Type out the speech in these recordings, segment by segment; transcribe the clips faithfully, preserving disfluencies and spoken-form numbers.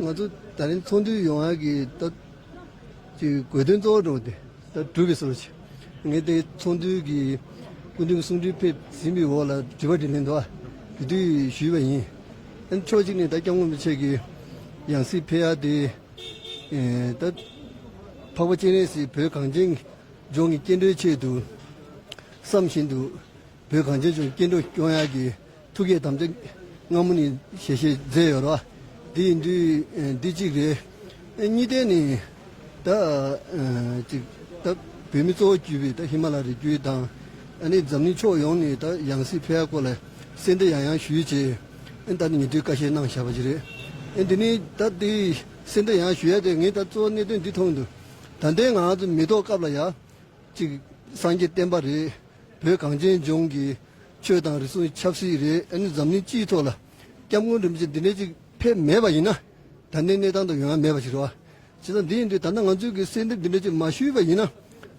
ང་ཚོ་ད་རིང་ཚོགས་འདུ་ཡོང་ཡག་གི་ད་ཅིག་དགོས་དོན་གཙོ་བོ་འགྲོ་དེ་ད་གྲུབ་པའི་བཟོ་ཅིག་ངས་དེ་ཚོགས་འདུ་གི་སྐུ་མདུན་གྱི་གསུང་འཕྲིན་ཕེབས་ཟིན་པའི་འོག་ལ་དྲི་བ་དྲིས་ལན་འདུག་ཨ། དེ་དུས་ཞུས་པ་ཡིན། ཨན་ཕྱོགས་གཅིག་ནས་ད་སྐྱབས་མགོན་རིན་པོ་ཆེ་གི་ཡང་སྲིད་ཕེབས་ཡག་དེ་ཨེ་ད་འཕགས་པ་སྤྱན་རས་གཟིགས་བོད་གངས་ཅན་ལྗོངས་ཀྱི་སྐྱེ་འགྲོའི་ཆེད་དུ་བསམ་བཞིན་དུ། བོད་གངས་ཅན་ལྗོངས་སྐྱེ་འགྲོ་སྐྱོང་ཡག་གི་ཐུགས་བསྐྱེད་དམ་བཅའ་སྔ་མོ་ནས་ཞལ་བཞེས་མཛད་ཡོད་རེད་བ། དེ་ཡིན་དུས་ཨེ་འདི་གཅིག་རེད། ཨེ་གཉིས་ཐད་ནས་ད་ཨེ་ཅིག་ད་བོད་མི་གཙོ་བོ་གྱུར་པའི་ད་ཧི་མ་ལ་རི་རྒྱུད་དང་ཨ་ནི་འཛམ་གླིང་ཕྱོགས་ཡོངས་ནས་ད་ཡང་སྲིད་ཕེབས་ཡག་སྐོར་ལ་གསལ་འདེབས་ཡང་ཡང་ཞུས་བྱས། ཨེ་ད་ནི་ཉེ་དུས་བཀའ་བཤད་གནང་བཞག་པ་ཅིག་རེད། ཨེ་འདི་ནི་ད་དེ་གསལ་འདེབས་ཡང་ཞུ་ཡག་དེ་ངས་ད་གཙོ་བོ་གནད་དོན་འདི་མཐོང་འདུག་ད་ལྟའི་ང་ཚོ་མི་ཐོག་སྐབས་ལ་ཡ། གཅིག་སངས་རྒྱས་བསྟན་པ་རེད། བོད་གངས་ཅན་ལྗོངས་ཀྱི་ཆོས་དང་རིག་གཞུང་ཆབ་སྲིད་རེད། ཨ་ནི་འཛམ་གླིང་སྤྱིའི་ཐོག་ལ་སྐྱབས་མགོན་རིན་པོ་ཆེ་འདི་འདྲ་ཅིག་ཕེབས་མེད་པ་ཡིན་ན། ད་ལྟའི་གནས་སྟངས་དང་ཡོང་ཡ་མེད་པ་ཞིག་རེད་བ། བྱས་ཙང་འདི་ཡིན་དུས་ད་ལྟ་ང་ཚོས་ཀྱི་གསལ་འདེབས་འདི་འདྲ་ཅིག་མ་ཞུས་པ་ཡིན་ན།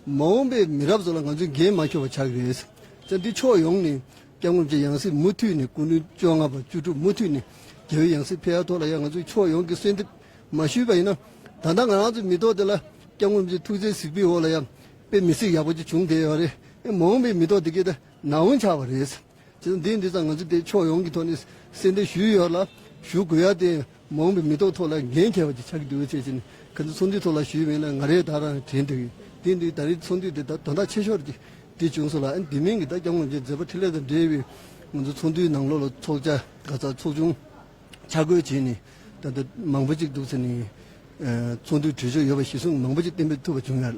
མ་འོངས་པའི་མི་རབས་ཚོ་ལ་ང་ཚོས་འགན་མ་འཁྱོར་བ་ཆགས་ཀྱི་རེད། བྱས་ཙང་འདི་ཕྱོགས་ཡོངས་ནས་སྐྱབས་མགོན་རིན་པོ་ཆེ་ཡང་སྲིད་མུ་མཐུད་ནས་སྐུ་ཕྲེང་བཅོ་ལྔ་པ་བཅུ་དྲུག་མུ་མཐུད་ནས་རྒྱལ་བའི་ཡང་སྲིད་ཕེབས་ཡ་ཐོག་ལ་ཡང་ང་ཚོས་ཕྱོགས་ཡོངས་ཀྱི་གསལ་འདེབས་མ་ཞུས་པ་ཡིན་ན། ད་ལྟ་ང་རང་ཚོའི་མི་ཐོག་དེ་ལ་སྐྱབས་མགོན་རིན་པོ་ཆེ་ཐུགས་བརྩེ་གཟིགས་པའི་འོག་ལ་ཡང་དཔེ་མི་སྲིད་ཡག་པོ་ཅིག་བྱུང་བསྡད་ཡོད་རེད། ཨེ་མ་འོངས་པའི་མི་ཐོག་དེ་གས་ད་ནག་འོང་ཆགས་པ་རེད། བྱས་ཙང་འདི་འདི་ཙང་ང་ཚོ་དེ་ཕྱོགས་ཡོངས་ཀྱི་ཐོག་ནས་གསལ་འདེབས་ཞུས་ཡོད་ལ་ཞུ་དགོས་ཡ་དེ་མ་འོངས་པའི་མི་ཐོག་ཐོག་ལ་འགན་འཁྱེར་བ་ཅིག་ཆགས་ཀྱི་འདུག་བྱས་ཙང་ཁ་ཚོ་ཚོགས་འདུའི་ཐོག་ལ་ཞུས་མིན་ལ་ང་རེ་ད་རང་དྲན་འདུག་དེ་འདི་ད་རེས་ཚོགས་འདུ་དེ་ད་དོན་དག་ཆེ་ཤོས་ཅིག་དེ་བྱུང་སོང་ལ། ཨ་ནི་དེ་མིན་གྱི་ད་སྐྱབས་མགོན་རིན་པོ་ཆེ་མཛད་པ་འཕྲིན་ལས་དང་འབྲེལ་བའི་ང་ཚོ་ཚོགས་འདུའི་ནང་ལོགས་ལ་ཚོགས་བཅར་ག་ཚ་ཚོགས་ཆུང་ཆ་བགོས་བྱས་ནས་ད་ལྟ་མང་པོ་ཅིག་འདུག་ཟེར་ནས་ཚོགས་འདུའི་གྲོས་ཆོད་ཡོད་པ་གཞི་བཟུང་མང་པོ་ཅིག་གཏན་འབེབས་ཐུབ་པ་བྱུང་ཡོད།